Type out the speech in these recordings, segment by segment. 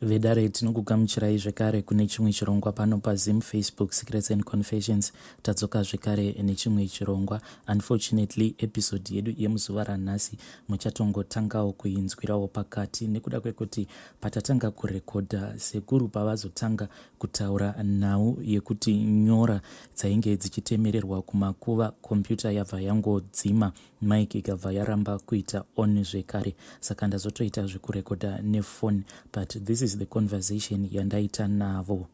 Vedare, tinokugamuchirai zvekare kune chimwe chirongwa pano paZim Facebook Secrets and Confessions. Tadzoka zvekare nechimwe chirongwa. Unfortunately, episode yedu yemuzuva ranhasi muchatongotangawo kuinzwirawo pakati nekuda kwekuti patatanga kurekodha sekuru pavazotanga kutaura nhau yekuti nyora dzainge dzichitemererwa kumakuva, computer yabva yangodzima. Mic ikabva yaramba kuita on zvekare, saka ndazotoita zvekurekodha nefone, but this is the conversation yandaita navo.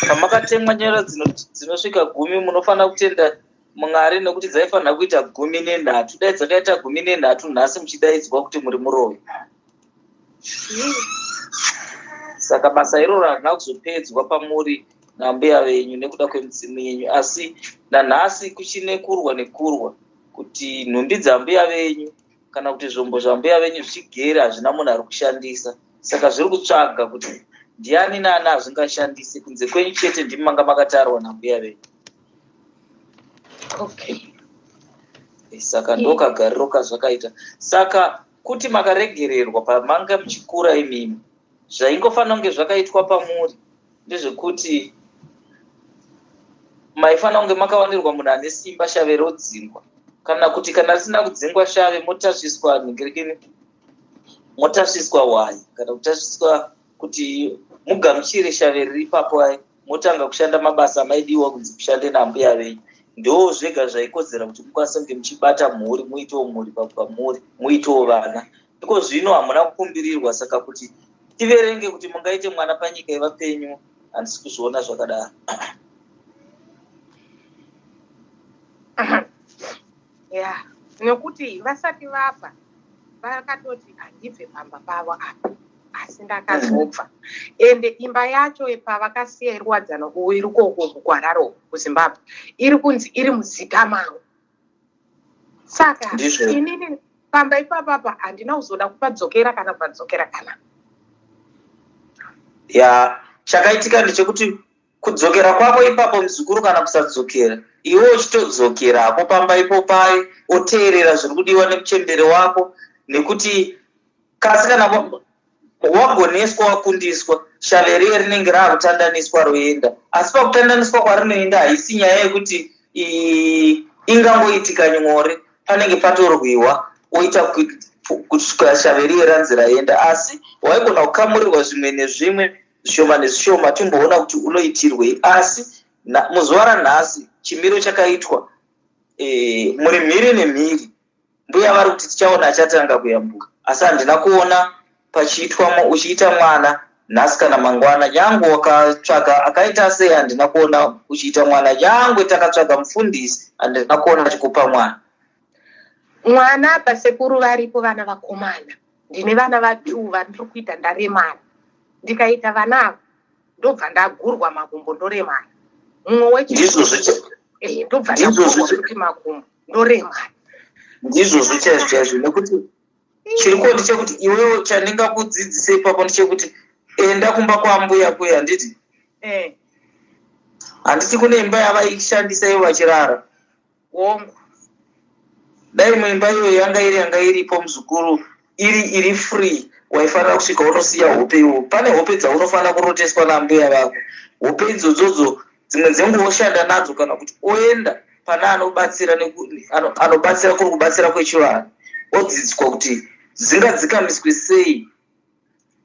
Pamakatemwa nyora dzinosvika 10, munofanira kutenda Mwari nekuti dzaifanira kuita 13. Dai dzakaita 13 nhasi muchidaidzwa kuti muri muroyi. Saka basa iroro harina kuzopedzwa pamuri nambuya venyu nekuda kwemidzimu yenyu, asi nanhasi kuchine kurwa nekurwa kuti nhumbi dzambuya venyu kana kuti zvombo zvambuya venyu zvichigere hazvina munhu ari kushandisa. Saka zviri kutsvaga kuti ndiani nani hazvingashandisi kunze kwenyu chete, ndimi manga makatarwa nambuya venyu. Okay. Saka ndokagariro kazvakaita. Saka kuti makaregererwa pamanga muchikura imimi, zvaingofanira kunge zvakaitwa pamuri ndezvekuti maifanira kunge makawanirwa munhu ane simba, shave rodzingwa, kana kuti kana risina kudzingwa shave motasviswa nhingirekini, motasviswa hwai, kana kutasviswa kuti mugamuchire shave riri ipapo ai, motanga kushanda mabasa amaidiwa kunzi mushande nambuya venyu. Ndo zvega zvaikodzera kuti mukwanise kunge muchibata mhuri, muitewo mhuri pamuri, muitewo vana. Iko zvino hamuna kukumbirirwa, saka kuti tiverenge kuti mungaite mwana panyika yevapenyu, handisi kuzviona zvakadaro. Ya, nekuti vasati vafa vakatoti handibve pamba pavo apa, asi ndakazobva. Ende imba yacho pavakasiya iri kuwadzana iri koko mugwararo kuZimbabwe, iri kunzi iri muzita mavo. Saka inini pamba ipapapa handina kuzoda kupadzokera kana kupadzokera kana. Ya, chakaitika ndechekuti kudzokera kwako ipapo muzukuru kana kusadzokera, iwe uchitodzokerako pamba ipo pai oteerera zviri kudiwa nemuchembere wako, nekuti kasi kana wagoneswa wakundiswa, shave riye rinenge raakutandaniswa roenda. Asi pakutandaniswa kwarinoenda haisi nyaya yekuti ingangoitika nyore, panenge patorwiwa oita kusvika shave riye ranzi raenda. Asi waigona kukamurirwa zvimwe nezvimwe, zvishoma nezvishoma, timboona kuti unoitirwei. Asi muzuva ranhasi chimiro chakaitwa, muri mhiri nemhiri, mbuya vari kuti tichaona achatanga kuyambuka, asi handina kuona pachiitwa uchiita mwana nhasi kana mangwana. Nyangwe wakatsvaga akaita sei, handina kuona uchiita mwana. Nyangwe takatsvaga mufundisi, handina kuona achikupa mwana. Mwana pasekuru varipo vana vakomana, ndine vana va2 vandiri kuita ndaremara. Ndikaita vana ava ndobva ndagurwa makumbo ndoremara. Mumwe wechindobva ndagurwa futi makumbo ndoremara. Ndizvozvo chaizvo chaizvo, nekuti chiriko ndechekuti iwewo chandingakudzidzise ipapo ndechekuti enda kumba kwambuya kuya, handiti? Handiti kune imba yavaishandisa ivo vachirara? Hongu. Dai muimba iyoyo yanga iripo muzukuru, iri free, waifanira kusvika unosiya hope iwo. Pane hope dzaunofanira kuroteswa nambuya vako, hope idzodzodzo dzimwe dzenguva oshanda nadzo, kana kuti oenda pane anobatsira, anobatsira kuri kubatsira kwechivanhu, odzidziswa kuti dzingadzikamiswe sei.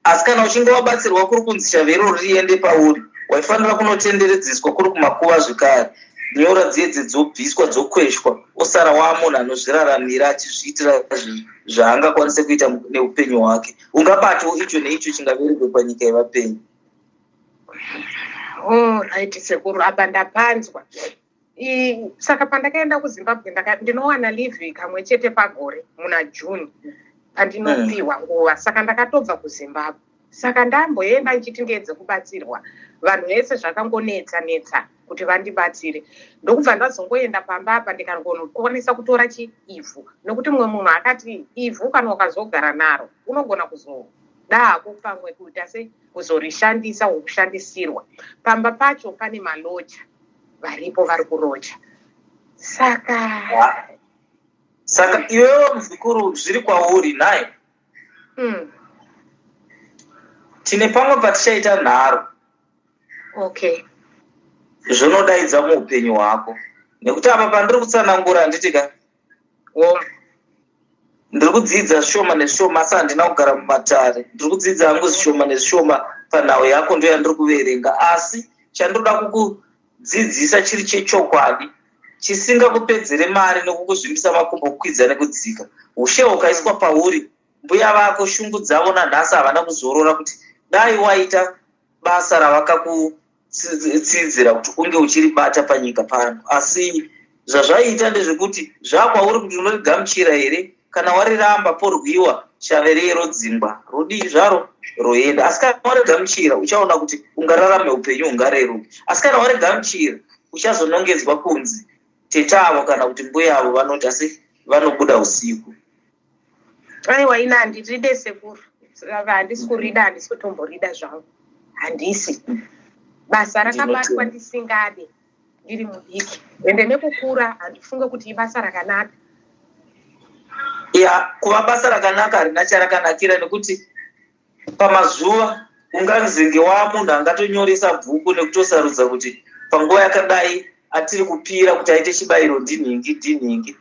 Asi kana uchinge wabatsirwa kuri kunzi shave iroro riende pauri, waifanira kunotenderedzeswa kuri kumakuva zvekare, nyora dzedze dzobviswa, dzokweshwa, osara waamunhu anozviraramira achizviitira zvaangakwanise kuita neupenyu hwake. Ungabatawo icho neicho chingaberekwe panyika yevapenyu. Oh, right sekuru, apa ndapanzwa. Saka pandakaenda kuZimbabwe ndinowana leave kamwe chete pagore muna June pandinopiwa nguva. Saka ndakatobva kuZimbabwe, saka ndamboenda ndichiti ndiedze kubatsirwa, vanhu vese zvakangonetsa netsa kuti vandibatsire, ndokubva ndazongoenda pamba apa ndikangonokwanisa kutora chiivhu, nekuti mumwe munhu akati ivhu kana ukazogara naro unogona kuzoda hako pamwe kuita sei kuzorishandisa wokushandisirwa. Pamba pacho pane maloja varipo vari kuroja, saka Saka iwewe muzukuru, zviri kwauri nhai. Tine pamwe patichaita nharo. Okay. Zvonodaidza muupenyu hwako. Nekuti apa pandiri kutsanangura handiti ka? Ndiri kudzidza zvishoma nezvishoma asi handina kugara mumatare. Ndiri kudzidza hangu zvishoma nezvishoma panhau yako ndoyandiri kuverenga. Asi chandinoda kukudzidzisa chiri chechokwadi chisingakupedzere mari nokukuzvimbisa makumbo kukwidza nekudzika. Ushe hukaiswa pauri, mbuya vako shungu dzavo nanhasi havana kuzorora kuti dai waita basa ravakakutsidzira kuti unge uchiribata panyika pano. Asi zvazvaiita ndezvekuti zvakwauri kuti unorigamuchira here, kana wariramba porwiwa shave riye rodzingwa rodii zvaro roenda. Asi kana warigamuchira uchaona kuti ungararame upenyu hungareruke. Asi kana warigamuchira uchazonongedzwa kunzi tete avo kana kuti mbuya avo vanoti asi vanobuda usiku. Aiwa ini handiride sekuru, handisi kurida, handisi kutomborida zvangu, handisi. Basa rakabatwa ndisingade ndiri mudiki, ende nekukura handifunge kuti ibasa rakanaka. Ya, kuva basa rakanaka harina charakanakira nekuti pamazuva unganzenge waamunhu angatonyoresa bhuku nekutosarudza kuti panguva yakadai atiri kupira kuti aite chibayiro ndinhingi ndinhingi.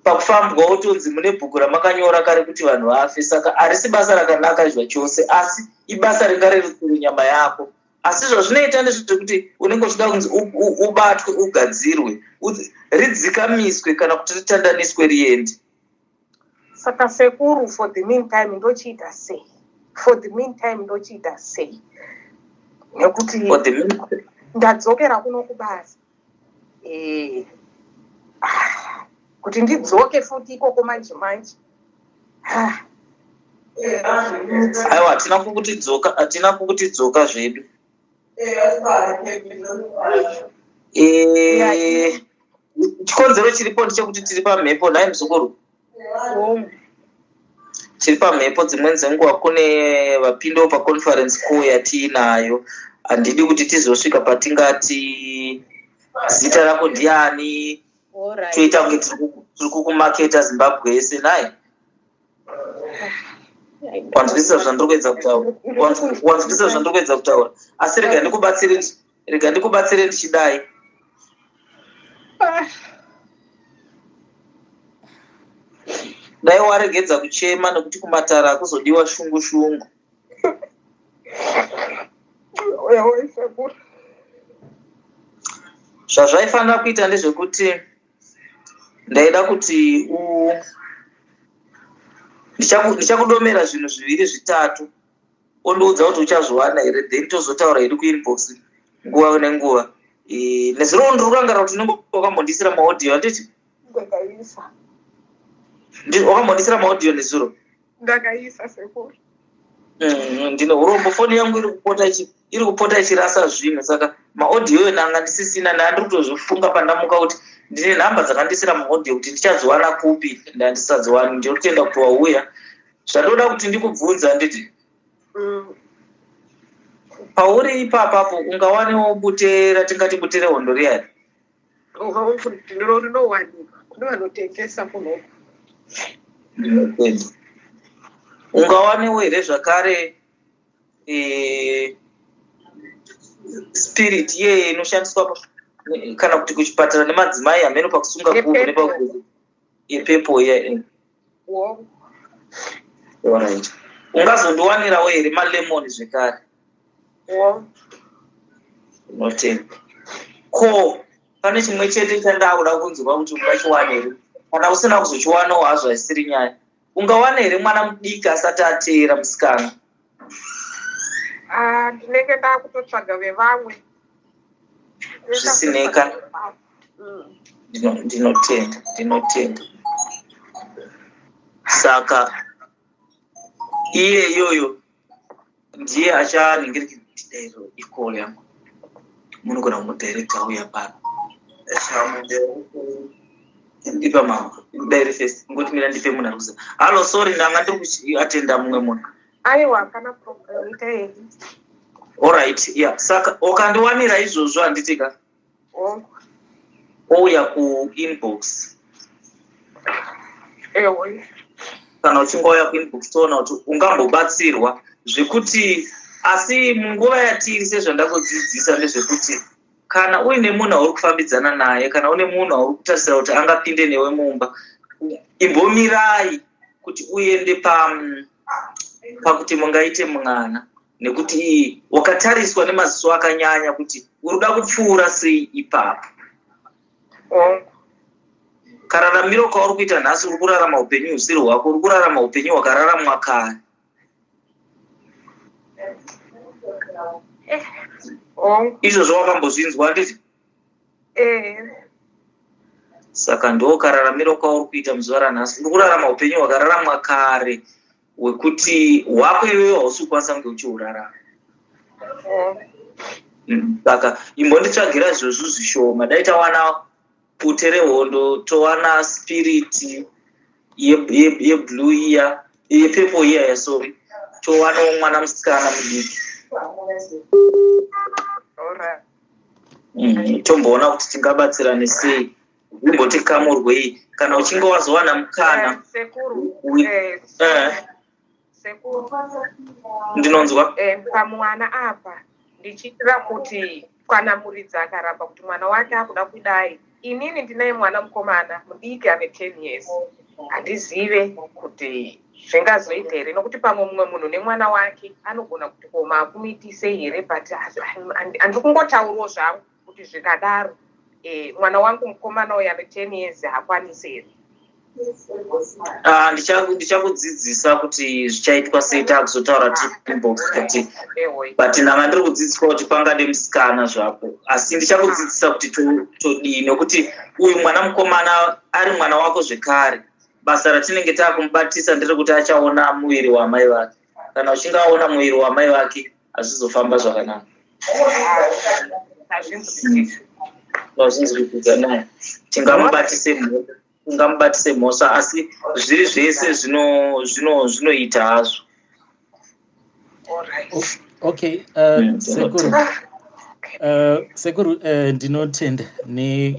Pakufambwa wotonzi mune bhuku ramakanyora kare kuti vanhu vafe. Saka harisi basa rakanaka zvachose, asi ibasa ringarerutsire nyama yako. Asi zvazvinoita ndezvekuti unenge uchida kunzi ubatwe, ugadzirwe, ridzikamiswe kana kuti ritandaniswe riende. Saka sekuru, for the meantime ndochiita sei? For the meantime ndochiita sei? Nekuti ndadzokera kuno kubasa. Kuti ndidzoke futi ikoko manje manje. Aiwa, hatina kukuti dzoka, hatina kukuti dzoka zvedu. Chikonzero chiripo ndechekuti tiri pamhepo nhai muzukuru. Tiri pamhepo, dzimweni dzenguva kune vapindawo paconference call yatiinayo. Handidi kuti tizosvika patingati zita rako ndiani, toita kunge tiri kukumaketa Zimbabwe yese nhai. Wanzwisisa zvandiri kuedza kutaura? Wanzwisisa zvandiri kuedza kutaura? Asi rega ndikubatsire, rega ndikubatsire ndichidai. Dai waregedza kuchema nekuti kumatara hakuzodiwa shungu shungu. Zvazvaifanira kuita ndezvekuti ndaida kuti ndichakudomera zvinhu zviviri zvitatu, ondiudza kuti uchazviwana here, then tozotaura hedu kuinbox nguva nenguva. Nezuro ndiri kurangarira kuti unenge wakambondisira maaudio, handiti? Ndakaisa. Wakambondisira maaudio nezuro? Ndakaisa sekuru. Ndine urombo, foni yangu iri kupota ichirasa zvinhu, saka maaudio iyoyo ndanga ndisisina. Ndanga ndiri kutozvifunga pandamuka kuti ndine nhamba dzakandisira maaudio kuti ndichadziwana kupi, ndandisadziwani. Ndinotenda kuti wauya. Zvandoda kuti ndikubvunza handiti, pauri ipapapo ungawanewo bute ratingati bute rehondo riyani? Rinowanikwa kune vanotengesa kunoku. Ungawanewo here zvakare spirit iyeye inoshandiswa kana kuti kuchipatara nemadzimai hameno pakusunga guvhu nepakuti yepepo iya? Alright. Ungazondiwanirawo here malemon zvekare? Unotenda. Ko pane chimwe chete chandakuda kunzwa kuti ungachiwana here? Kana usina kuzochiwanawo hazvo haisiri nyaya. Ungawana here mwana mudiki asati ateera, musikana? Ndinenge ndakutotsvaga vevamwe. Zvisineka. Ndinotenda, ndinotenda. Saka iye iyoyo ndiye achaningirikira icall yangu. Munogona kumudirecta auya pano. Ipa mama daire first, ngoti mira ndipe munhu ari kuza. Hallo, sorry, ndanga ndiri kuatenda mumwe munhu. Aiwa, kana problem, itai. Alright, yeah. Saka ukandiwanira izvozvo, handiti ka, ouya kuinbox. Ewe. Kana uchinge wauya kuinbox, toona kuti ungambobatsirwa zvekuti. Asi munguva yatiri, sezvandakudzidzisa, ndezvekuti kana uine munhu auri kufambidzana naye, kana une munhu auri kutarisira kuti angapinde newe mumba, imbomirai kuti uende pakuti mungaite mwana, nekuti wakatariswa nemaziso akanyanya kuti uri kuda kupfuura sei ipapo. Kararamiro kauri kuita nhasi, uri kurarama upenyu husiri hwako, uri kurarama upenyu hwakararamwa kare. Izvozvo wakambozvinzwa, handiti? Saka ndo kararamiro kauri kuita muzuva ranhasi, uri kurarama upenyu hwakararamwa kare, hwekuti hwako iwewe hausi kukwanisa kunge uchihurarama. Saka imbonditsvagira izvozvo zvishoma. Dai tawana pute rehondo, towana spirit yeblue iya, yepepo iya, yasorry, towanawo mwana musikana mudiki. Tomboona kuti tingabatsirane sei, imboti kamurwei kana uchinge wazowana mukana. Sekuru. Sekuru. Ndinonzwa. Pamwana apa, ndichiitira kuti kana muridzi akaramba kuti mwana wake akuda kudai, inini ndinaye mwana mukomana mudiki ane 10 years, handizive kuti zvingazoita here, nokuti pamwe mumwe munhu nemwana wake anogona kuti koma akumuitisei here, but handiri kungotaurawo zvangu kuti zvikadaro, mwana wangu mukomana uyu ane 10 years haakwanisi here? Ah, ndichakudzidzisa kuti zvichaitwa sei, taakuzotaura tiri kuinbox kuti, but ndanga ndiri kudzidziswa kuti pangade musikana zvapo, asi ndichakudzidzisa kuti todii, nekuti uyu mwana mukomana ari mwana wako zvekare. Basa ratinenge taakumubatisa nderekuti achaona muviri wamai vake. Kana uchinge aona muviri wamai vake, hazvizofamba zvakanaka. Hazvinzwisisi. Hazvinzwisisa naye, tingamubatise mhosva, asi zviri zvese zvinoita hazvo. Okay, sekuru, sekuru, ndinotenda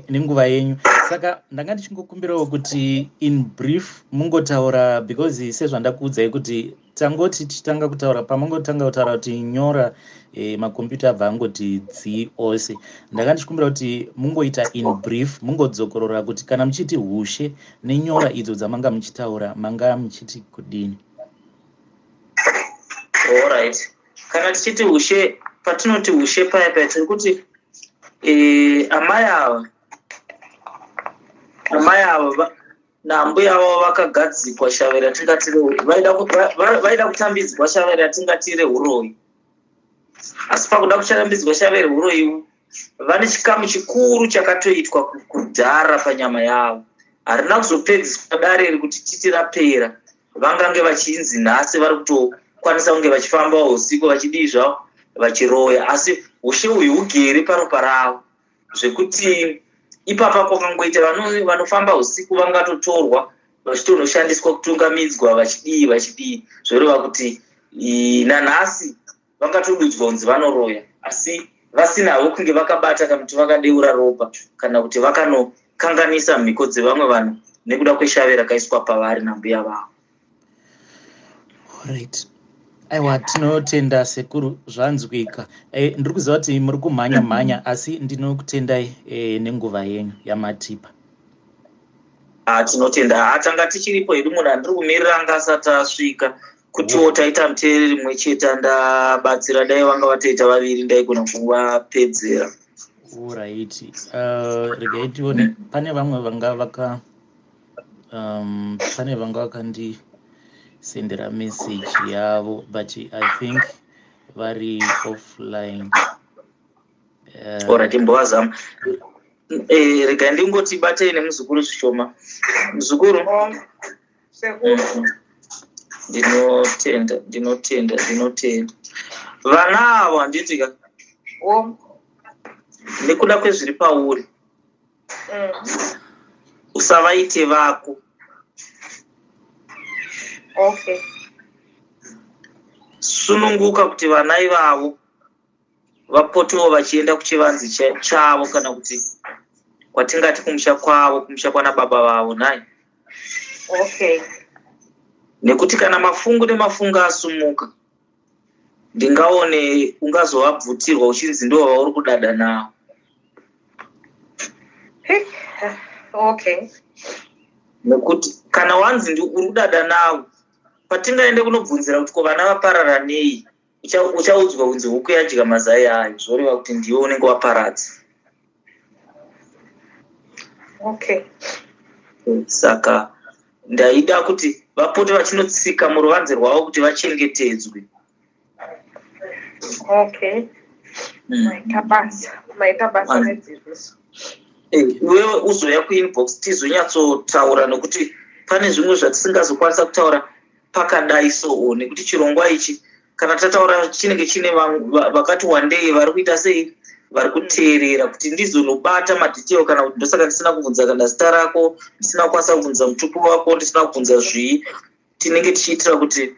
nenguva yenyu. Saka ndanga ndichingokumbirawo kuti in brief mungotaura, because sezvandakuudzai kuti tangoti tichitanga kutaura, pamangotanga kutaura kuti nyora, makombiyuta abva angoti dzi ose. Ndanga ndichikumbira kuti mungoita in brief, mungodzokorora kuti kana muchiti hushe nenyora idzo dzamanga muchitaura, manga muchiti kudini? Alright, kana tichiti ushe, patinoti ushe paya paya, tiri kuti amai ava nambuya vavo vakagadzikwa shave ratingati vaida kutambidzwa shave ratingati reuroyi. Asi pakuda kutambidzwa shave reuroyi, vane chikamu chikuru chakatoitwa kudhara panyama yavo. Harina kuzopedziswa dare iri kuti titi rapera. Vangange vachinzi nhasi vari kutokwanisa kunge vachifamba usiku, vachidii zvavo, vachiroya, asi ushe uyu hugere paropa ravo, zvekuti ipapa kwakangoita vanofamba usiku vangatotorwa vachitonoshandiswa kutungamidzwa, vachidii vachidii. Zvoreva kuti nanhasi vangatodudzwa kunzi vanoroya, asi vasinavo kunge vakabata kana kuti vakadeura ropa kana kuti vakanokanganisa mhiko dzevamwe vanhu nekuda kweshave rakaiswa pavari nambuya vavo. Right, aiwa, tinotenda sekuru, zvanzwika. Ndiri kuziva kuti muri kumhanya mhanya, asi ndinokutendai nenguva yenyu yamatipa. Ah, tinotenda. Hatanga tichiripo hedu, munhu andiri kumirira anga asati asvika, kutiwo taita muteereri mumwe chete andabatsira. Dai vanga vatoita vaviri, ndaigona kuvapedzera. Alright, regai tione, pane vamwe vanga vaka pane vanga vakandisendera message yavo, but I think vari offline. Alright, imbovazama. Regai ndingoti batei nemuzukuru zvishoma. Muzukuru. Sekuru. Ndinotenda, ndinotenda, ndinotenda. Vana avo, handiti ka? Nekuda kwezviri pauri, usavaite vako. Sununguka kuti vana ivavo vapotewo vachienda kuchivanzi chavo, kana kuti kwatingati kumusha kwavo, kumusha kwana baba vavo, nhai. Nekuti kana mafungu nemafungu asumuka Ndingaone ungazovabvutirwa uchinzi ndivo vauri kudada navo. Okay. Nekuti kana wanzi ndi uri kudada navo, patingaende kunobvunzira kuti ko vana vaparara nei, uchaudzwa kunzi huku yadya mazai ayo, zvoreva kuti ndiwe unenge waparadza. Okay. Saka ndaida kuti vapote vachinotsika muruvanze rwavo kuti vachengetedzwe. Okay. Maita basa. Maita basa nedzidziso. Iwewe uzouya kuinbox tizonyatsotaura, nekuti pane zvimwe zvatisingazokwanisa kutaura pakadai soo, nekuti chirongwa ichi kana tataura chinenge chine vakati wandei vari kuita sei, vari kuteerera, kuti ndizonobata madetail. Kana kuti ndosaka ndisina kubvunza kana zita rako, ndisina kukwanisa kubvunza mutupo wako, ndisina kubvunza zvii. Tinenge tichiitira kuti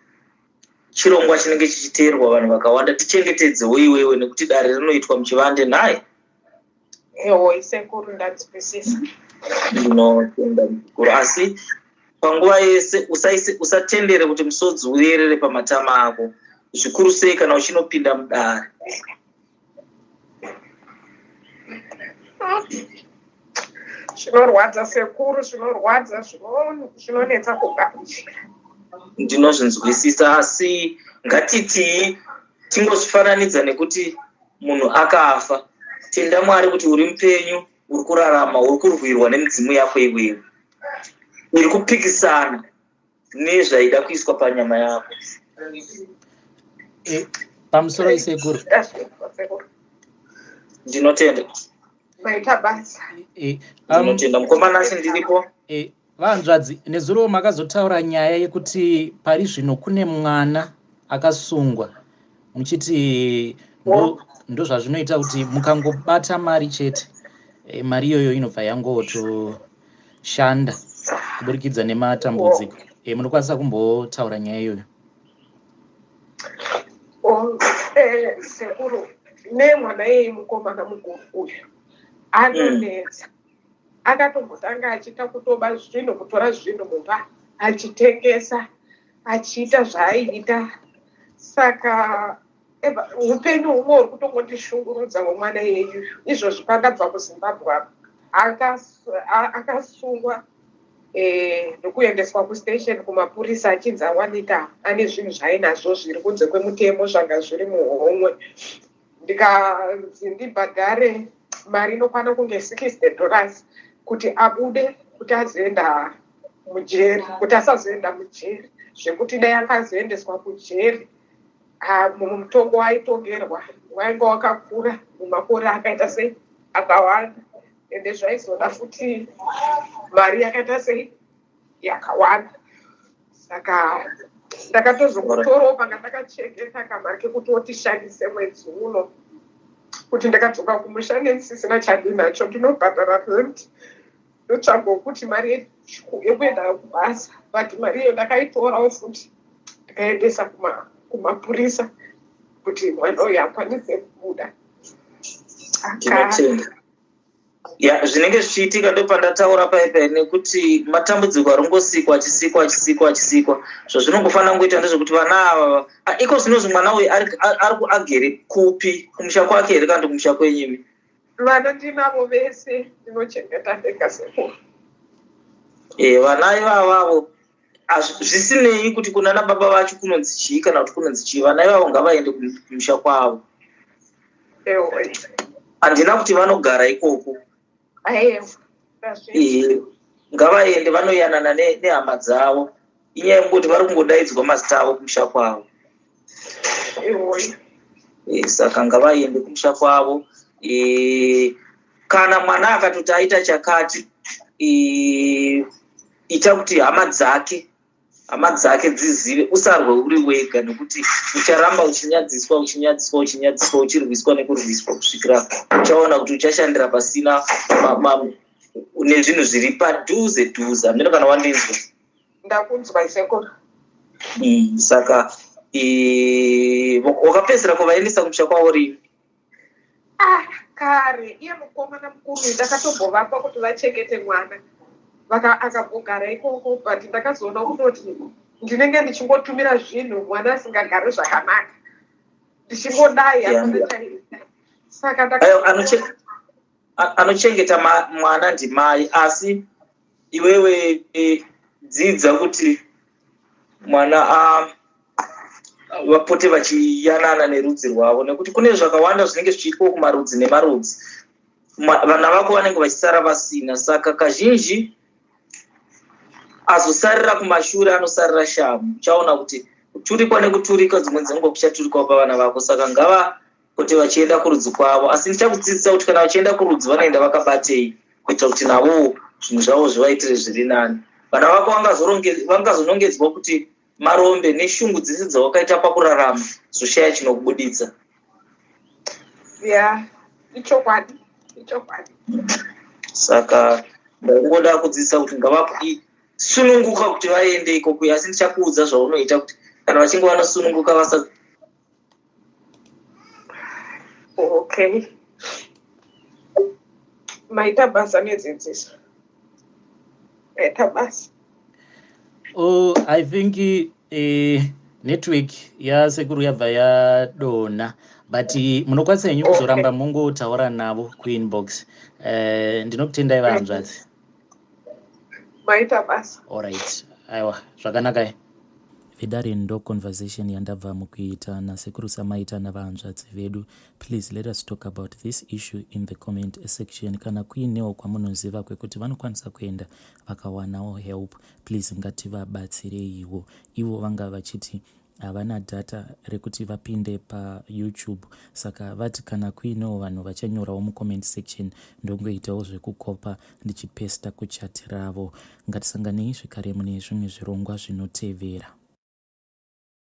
chirongwa chinenge chichiteerwa vanhu vakawanda, tichengetedzewo iwewe, nekuti dare rinoitwa muchivande nhaye. Ehoi sekuru, ndanzwisisa. Ndinotenda mukuru, asi panguva yese usatendere kuti musodzi uyerere pamatama ako, zvikuru sei kana uchinopinda mudare. Zvinorwadza sekuru, zvinorwadza, zvinonetsa kugamuchira. Ndinozvinzwisisa, asi ngatitii tingozvifananidza nekuti munhu akafa. Tenda Mwari kuti uri mupenyu, uri kurarama, uri kurwirwa nemidzimu yako iwewe iri kupikisana nezvaida kuiswa panyama yako. Pamusoro isekuru. Ndinotenda. Maita basa. Ndinotenda mukoma Nasi, ndiripo. Vanzvadzi, nezuro makazotaura nyaya yekuti pari zvino kune mwana akasungwa, muchiti ndozvazvinoita kuti mukangobata mari chete, mari iyoyo inobva yangotoshanda kuburikidza nematambudziko. Munokwanisa kumbotaura nyaya iyoyo? Sekuru, nemwana iyeye mukomana mukuru uyu anonetsa. Akatombotanga achiita kutoba zvinhu, kutora zvinhu mumba achitengesa, achiita zvaaiita. Saka upenyu humwe huri kutongondishungurudza hwemwana iyeyu. Izvozvi pandabva kuZimbabwe apa akasungwa ndokuendeswa kustation kumapurisa, achinzi awanika ane zvinhu zvaainazvo zviri kunze kwemutemo, zvanga zviri muhomwe. Ndikanzi ndibhadhare mari inokwana kunge $60 kuti abude, kuti azoenda mujeri, kuti asazoenda mujeri, zvekuti dai akazoendeswa kujeri, mutongo waitongerwa wainge wakakura mumakore akaita sei, akawanda, ende zvaizoda futi mari yakaita sei, yakawanda. Saka ndakatozomutorawo panga ndakachengeta kamari kekuti otishandise mwedzi uno, kuti ndakadzoka kumusha ndisisina chandinacho, ndinobhadhara rent, ndotsvagawo kuti mari yekuenda kubasa. But mari iyo ndakaitorawo futi, ndikaendesa kumapurisa kuti mwana uyu akwanise kubuda. Ndinotenda. Ya, zvinenge zvichiitika ndopandataura paipai, nekuti matambudziko aringosikwa, achisikwa, achisikwa, achisikwa. Zvazvinongofanira kungoita ndezvekuti vana ava, iko zvinozvi mwana uyu ari agere kupi? Kumusha kwake here kana kumusha kwenyimi? Vana ndinavo vese, ndinochengeta ndega sekuru. Vana ivavavo, zvisinei kuti kunana baba vacho kunonzi chii kana kuti kunonzi chii, vana ivavo ngavaende kumusha kwavo. Handina kuti vanogara ikoko. Ngavaende vanoyanana nehama dzavo. Inyaya yekungoti vari kungodaidzwa mazita avo kumusha kwavo. Saka ngavaende kumusha kwavo. Kana mwana akatoti aita chakati, ita kuti hama dzake dzizive. Usarwe uri wega, nekuti ucharamba uchinyadziswa, uchinyadziswa, uchinyadziswa, uchirwiswa nekurwiswa, kusvikira uchaona kuti uchashandira pasina nezvinhu zviri padhuze dhuze. Hameno kana wandinzwa. Ndakunzwa sekuru. Saka wakapedzisira kuvaendesa kumusha kwavo rini? Kare. Iye mukomana mukuru ndakatombovapa kuti vachengete mwana, akambogara ikoko, but ndakazoona kutoti ndinenge ndichingotumira zvinhu mwana asingagari zvakanaka. Ndichingodai hapana saka anochengeta mwana ndimai asi iwewe e, dzidza kuti mwana a vapote vachiyanana nerudzi rwavo nekuti kune zvakawanda zvinenge zvichiitwa kumarudzi nemarudzi vana vako vanenge vachisara vasina saka kazhinji azosarira kumashure anosarira shamu uchaona kuti kuturikwa nekuturika dzimwe dzenguva kuchaturikwa pavana vako saka ngava kuti vachienda kurudzi kwavo asi ndichakudzidzisa kuti kana vachienda kurudzi vanoenda vakabatei kuitira kuti navowo zvinhu zvavo zvivaitire zviri nani vana vako vangazonongedzwa kuti marombe neshungu dzese dzawakaita pakurarama zoshaya chinokubuditsa ya ichokwadi ichokwadi saka ndaingoda kudzidzisa kuti ngavasununguka kuti vaende ikoko asi ndichakuudza zvaunoita kuti kana vachinge vanosununguka vasa okay maita basa nedzidziso maita basa oh i think network yasekuru yabva yadonha but munokwanisa henyu kuzoramba okay. mungotaura navo kuinbox ndinokutendai vahanzvadzi maita basa allright aiwa zvakanakai vedare ndo conversation yandabva mukuita nasekuru samaita navahanzvadzi vedu please let us talk about this issue in the comment section kana kuinewo kwamunoziva kwekuti vanokwanisa kuenda vakawanawo help please ngativabatsireiwo ivo vanga vachiti havana data rekuti vapinde payoutube saka vati kana kuinewo vanhu vachanyorawo mucomment section ndongoitawo zvekukopa ndichipesta kuchati ravo ngatisanganei zvekare mune zvimwe zvirongwa zvinotevera.